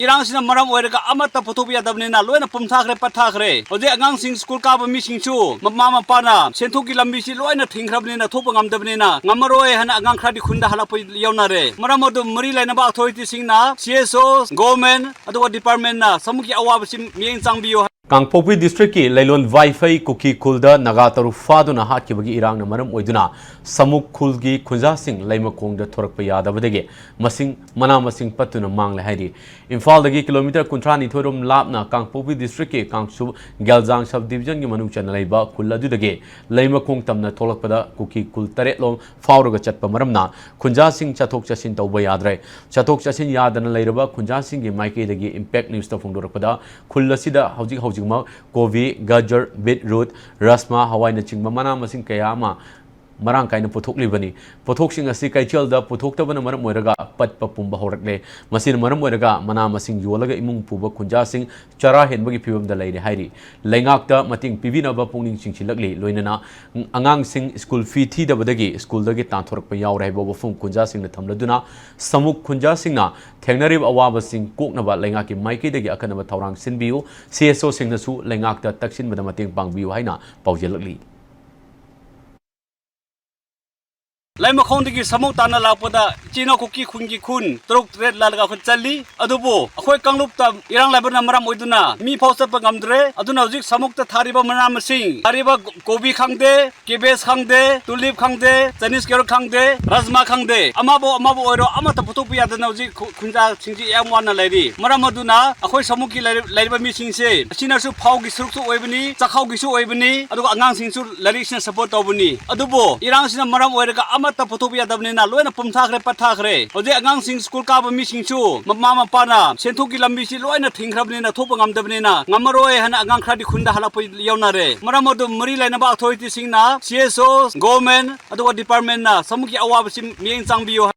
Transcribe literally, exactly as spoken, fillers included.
ꯏꯔꯥꯡꯁꯤꯅ ꯃꯔꯝ ꯑꯣꯏꯔꯒ ꯑꯃꯠꯇ ꯄꯨꯊꯣꯛꯄ ꯌꯥꯗꯕꯅꯤꯅ ꯂꯣꯏꯅ ꯄꯨꯝꯊꯥꯈ꯭ꯔꯦ, ꯄꯠꯊꯥꯈ꯭ꯔꯦ꯫ ꯍꯧꯖꯤꯛ ꯑꯉꯥꯡꯁꯤꯡ ꯁ꯭ꯀꯨꯜ ꯀꯥꯕ ꯃꯤꯁꯤꯡꯁꯨ ꯃꯃꯥ ꯃꯄꯥꯅ ꯁꯦꯟꯊꯣꯛꯀꯤ ꯂꯝꯕꯤꯁꯤ ꯂꯣꯏꯅ ꯊꯤꯡꯈ꯭ꯔꯕꯅꯤꯅ, ꯊꯣꯛꯄ ꯉꯝꯗꯕꯅꯤꯅ, ꯉꯝꯃꯔꯣꯏ ꯍꯥꯏꯅ ꯑꯉꯥꯡ ꯈꯔꯗꯤ ꯈꯨꯟꯗ ꯍꯜꯂꯛꯄ ꯌꯥꯎꯅꯔꯦ꯫ ꯃꯔꯝ ꯑꯗꯨ ꯃꯔꯤ ꯂꯩꯅꯕ ꯑꯣꯊꯣꯔꯤꯇꯤꯁꯤꯡꯅ, ꯁꯤ ꯑꯦꯁ ꯑꯣ, ꯒꯣꯚꯔꯟꯃꯦꯟꯠ ꯑꯗꯨꯒ ꯗꯤꯄꯥꯔꯠꯃꯦꯟꯠꯅ ꯁꯃꯨꯛꯀꯤ ꯑꯋꯥꯕꯁꯤ ꯃꯤꯠꯌꯦꯡ ꯆꯪꯕꯤꯌꯨ꯫ ꯀꯥꯡꯄꯣꯛꯄꯤ ꯗꯤꯁꯇ꯭ꯔꯤꯛꯀꯤ ꯂꯩꯂꯣꯟ ꯋꯥꯏꯐꯩ ꯀꯨꯀꯤ ꯈꯨꯜꯗ ꯅꯥꯒꯥ ꯇꯔꯨꯛ ꯐꯥꯗꯨꯅ ꯍꯥꯠꯈꯤꯕꯒꯤ ꯏꯔꯥꯡꯅ ꯃꯔꯝ ꯑꯣꯏꯗꯨꯅ ꯁꯃꯨꯛ ꯈꯨꯜꯒꯤ ꯈꯨꯟꯖꯥꯁꯤꯡ ꯂꯩꯃꯈꯣꯡꯗ ꯊꯣꯔꯛꯄ ꯌꯥꯗꯕꯗꯒꯤ ꯃꯁꯤꯡ, ꯃꯅꯥ ꯃꯁꯤꯡ ꯄꯠꯇꯨꯅ ꯃꯥꯡꯂꯦ ꯍꯥꯏꯔꯤ꯫ ꯏꯝꯐꯥꯜꯗꯒꯤ ꯀꯤꯂꯣꯃꯤꯇꯔ ꯀꯨꯟꯊ꯭ꯔꯥ ꯅꯤꯊꯣꯏ ꯔꯣꯝ ꯂꯥꯞꯅ ꯀꯥꯡꯄꯣꯛꯄꯤ ꯗꯤꯁꯇ꯭ꯔꯤꯛꯀꯤ ꯀꯥꯡꯁꯨ ꯒꯦꯜꯖꯥꯡ ꯁꯕ ꯗꯤꯕꯤꯖꯟꯒꯤ ꯃꯅꯨꯡ ꯆꯟꯅ ꯂꯩꯕ ꯈꯨꯜ ꯑꯗꯨꯗꯒꯤ ꯂꯩꯃꯈꯣꯡ ꯇꯝꯅ ꯊꯣꯛꯂꯛꯄꯗ ꯀꯨꯀꯤ ꯈꯨꯜ ꯇꯔꯦꯠꯂꯣꯝ ꯐꯥꯎꯔꯒ ꯆꯠꯄ ꯃꯔꯝꯅ ꯈꯨꯟꯖꯥꯁꯤꯡ ꯆꯠꯊꯣꯛ ꯆꯠꯁꯤꯟ ꯇꯧꯕ ꯌꯥꯗ꯭ꯔꯦ꯫ ꯆꯠꯊꯣꯛ ꯆꯠꯁꯤꯟ ꯌꯥꯗꯅ ꯂꯩꯔꯕ ꯈꯨꯟꯖꯥꯁꯤꯡꯒꯤ ꯃꯥꯏꯀꯩꯗꯒꯤ ꯏꯝꯄꯦꯛ ꯅ꯭ꯌꯨꯁꯇ ꯐꯣꯡꯗꯣꯔꯛꯄꯗ, ꯈꯨꯜ ꯑꯁꯤꯗ ꯍꯧꯖꯤꯛ ꯍꯧꯖꯤꯛꯃꯛ ꯀꯣꯕꯤ, ꯒꯖꯔ, ꯕꯤꯠ ꯔꯨꯠ, ꯔꯁꯃꯥ, ꯍꯋꯥꯏꯅꯆꯤꯡꯕ ꯃꯅꯥ ꯃꯁꯤꯡ ꯀꯌꯥ ꯑꯃ ꯃꯔꯥꯡ ꯀꯥꯏꯅ ꯄꯨꯊꯣꯛꯂꯤꯕꯅꯤ꯫ ꯄꯣꯠꯊꯣꯛꯁꯤꯡ ꯑꯁꯤ ꯀꯩꯊꯦꯜꯗ ꯄꯨꯊꯣꯛꯇꯕꯅ ꯃꯔꯝ ꯑꯣꯏꯔꯒ ꯄꯠꯄ ꯄꯨꯝꯕ ꯍꯧꯔꯛꯂꯦ꯫ ꯃꯁꯤꯅ ꯃꯔꯝ ꯑꯣꯏꯔꯒ ꯃꯅꯥ ꯃꯁꯤꯡ ꯌꯣꯜꯂꯒ ꯏꯃꯨꯡ ꯄꯨꯕ ꯈꯨꯟꯖꯥꯁꯤꯡ ꯆꯔꯥ ꯍꯦꯟꯕꯒꯤ ꯐꯤꯕꯝꯗ ꯂꯩꯔꯦ ꯍꯥꯏꯔꯤ꯫ ꯂꯩꯉꯥꯛꯇ ꯃꯇꯦꯡ ꯄꯤꯕꯤꯅꯕ ꯄꯨꯛꯅꯤꯡ ꯆꯤꯡꯁꯤꯜꯂꯛꯂꯤ꯫ ꯂꯣꯏꯅꯅ ꯑꯉꯥꯡꯁꯤꯡ ꯁ꯭ꯀꯨꯜ ꯐꯤ ꯊꯤꯗꯕꯗꯒꯤ ꯁ꯭ꯀꯨꯜꯗꯒꯤ ꯇꯥꯟꯊꯣꯔꯛꯄ ꯌꯥꯎꯔꯦ ꯍꯥꯏꯕ ꯋꯥꯐꯝ ꯈꯨꯟꯖꯥꯁꯤꯡꯅ ꯊꯝꯂꯗꯨꯅ, ꯁꯃꯨꯛ ꯈꯨꯟꯖꯥꯁꯤꯡꯅ ꯊꯦꯡꯅꯔꯤꯕ ꯑꯋꯥꯕꯁꯤꯡ ꯀꯣꯛꯅꯕ ꯂꯩꯉꯥꯛꯀꯤ ꯃꯥꯏꯀꯩꯗꯒꯤ ꯑꯀꯟꯅꯕ ꯊꯧꯔꯥꯡ ꯁꯤꯟꯕꯤꯌꯨ, ꯁꯤ ꯑꯦꯁ ꯑꯣꯁꯤꯡꯅꯁꯨ ꯂꯩꯉꯥꯛꯇ ꯇꯛꯁꯤꯟꯕꯗ ꯃꯇꯦꯡ ꯄꯥꯡꯕꯤꯌꯨ ꯍꯥꯏꯅ ꯄꯥꯎꯖꯦꯜꯂꯛꯂꯤ꯫ ꯂꯩꯃꯈꯣꯡꯗꯒꯤ ꯁꯃꯨꯛ ꯇꯥꯟꯅ ꯂꯥꯛꯄꯗ ꯏꯆꯤꯟ ꯏꯅꯥꯎ ꯀꯨꯀꯤ ꯈꯨꯟꯒꯤ ꯈꯨꯟ ꯇꯔꯨꯛ ꯇꯔꯦꯠ ꯂꯥꯜꯂꯒ ꯑꯩꯈꯣꯏ ꯆꯠꯂꯤ꯫ ꯑꯗꯨꯕꯨ ꯑꯩꯈꯣꯏ ꯀꯥꯡꯂꯨꯞꯇ ꯏꯔꯥꯡ ꯂꯩꯕꯅ ꯃꯔꯝ ꯑꯣꯏꯗꯨꯅ ꯃꯤ ꯐꯥꯎ ꯆꯠꯄ ꯉꯝꯗ꯭ꯔꯦ꯫ ꯑꯗꯨꯅ ꯍꯧꯖꯤꯛ ꯁꯃꯨꯛꯇ ꯊꯥꯔꯤꯕ ꯃꯅꯥ ꯃꯁꯤꯡ, ꯊꯥꯔꯤꯕ ꯀꯣꯕꯤ ꯈꯪꯗꯦ, ꯀꯦꯕꯦꯖ ꯈꯪꯗꯦ, ꯇꯨꯂꯤꯞ ꯈꯪꯗꯦ, ꯆꯥꯏꯅꯤꯁ ꯀꯦꯔꯣꯠ ꯈꯪꯗꯦ, ꯔꯥꯖꯃꯥ ꯈꯪꯗꯦ, ꯑꯃꯕꯨ ꯑꯃꯕꯨ ꯑꯣꯏꯔꯣ ꯑꯃꯠꯇ ꯄꯨꯊꯣꯛꯄ ꯌꯥꯗꯅ ꯍꯧꯖꯤꯛ ꯈꯨ-, ꯈꯨꯟꯖꯥꯁꯤꯡꯁꯤ ꯌꯥꯝ ꯋꯥꯅ ꯂꯩꯔꯤ꯫ ꯃꯔꯝ ꯑꯗꯨꯅ ꯑꯩꯈꯣꯏ ꯁꯃꯨꯛꯀꯤ ꯂꯩꯔ-, ꯂꯩꯔꯤꯕ ꯃꯤꯁꯤꯡꯁꯦ ꯑꯁꯤꯅꯁꯨ ꯐꯧꯒꯤ ꯁꯔꯨꯛꯁꯨ ꯑꯣꯏꯕꯅꯤ, ꯆꯥꯛꯈꯥꯎꯒꯤꯁꯨ ꯑꯣꯏꯕꯅꯤ, ꯑꯗꯨꯒ ꯑꯉꯥꯡꯁꯤꯡꯁꯨ ꯂꯥꯏꯔꯤꯛꯁꯤꯅ ꯁꯄꯣꯔꯠ ꯇꯧꯕꯅꯤ꯫ ꯑꯗꯨꯕꯨ ꯏꯔꯥꯡꯁꯤꯅ ꯃꯔꯝ ꯑꯣꯏꯔꯒ ꯑꯃꯠꯇ ꯄꯨꯊꯣꯛꯄ ꯌꯥꯗꯕꯅꯤꯅ ꯂꯣꯏꯅ ꯄꯨꯝꯊꯥꯈ꯭ꯔꯦ, ꯄꯠꯊꯥꯈ꯭ꯔꯦ꯫ ꯍꯧꯖꯤꯛ ꯑꯉꯥꯡꯁꯤꯡ ꯁ꯭ꯀꯨꯜ ꯀꯥꯕ ꯃꯤꯁꯤꯡꯁꯨ ꯃꯃꯥ ꯃꯄꯥꯅ ꯁꯦꯟꯊꯣꯛꯀꯤ ꯂꯝꯕꯤꯁꯤ ꯂꯣꯏꯅ ꯊꯤꯡꯈ꯭ꯔꯕꯅꯤꯅ, ꯊꯣꯛꯄ ꯉꯝꯗꯕꯅꯤꯅ, ꯉꯝꯃꯔꯣꯏ ꯍꯥꯏꯅ ꯑꯉꯥꯡ ꯈꯔꯗꯤ ꯈꯨꯟꯗ ꯍꯜꯂꯛꯄ ꯌꯥꯎꯅꯔꯦ꯫ ꯃꯔꯝ ꯑꯗꯨ ꯃꯔꯤ ꯂꯩꯅꯕ ꯑꯣꯊꯣꯔꯤꯇꯤꯁꯤꯡꯅ, ꯁꯤ ꯑꯦꯁ ꯑꯣ, ꯒꯣꯚꯔꯟꯃꯦꯟꯠ ꯑꯗꯨꯒ ꯗꯤꯄꯥꯔꯠꯃꯦꯟꯠꯅ ꯁꯃꯨꯛꯀꯤ ꯑꯋꯥꯕꯁꯤ ꯃꯤꯠꯌꯦꯡ ꯆꯪꯕꯤꯌꯨ꯫